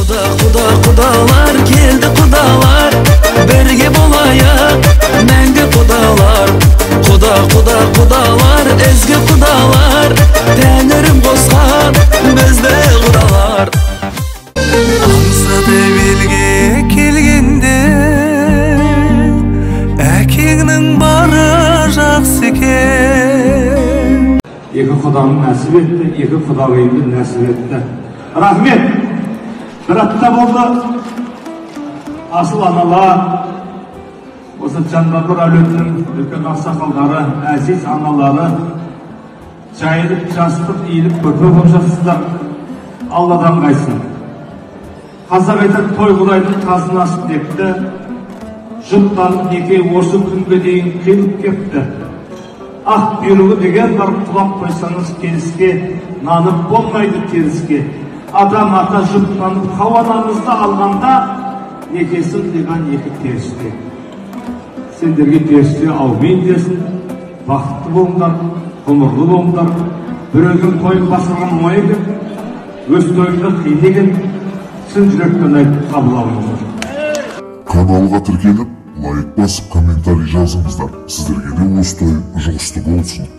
Құда, құда, құдалар келді, құдалар, бірге болайық мәңгі құдалар. Құда, құда, құдалар, ізгі құдалар, тәңірім қосқан бізді құдалар. Аңсатып елге келгенде әкеңнің бары жақсы екен. Екі құданың нәсіп етті, екі құдағиымды нәсіп етті. Рахмет. Бір апта болды. Асыл аналар, осы Жанбабыр әулетінің үлкен ақсақалдары, әзиз аналары, жайылып, жастық иіліп, көрпе болып жатсыздар. Алладан қайсын. Қазақ айтады, той құдайдың қазынасы депті. Жұптанып неке осы күнге дейін қиылып кепті. Ақ бұйрығы деген бар, құлақ қойсаңыз келіске, нанып болмайды теріске. Адам ата жұптанып Хауа анамызды алғанда некесін қиған екі періште. Сендерге періште аумин десін, бақытты болыңдар, ғұмырлы болыңдар. Біреудің тойын басқарған оңай екен, өз тойыңды қиын екен. Шын жүректен айтып қабыл алыңыздар. Каналға тіркеліп, лайк басып, комментарий жазыңыздар. Сіздерге де осы той жұғысты болсын.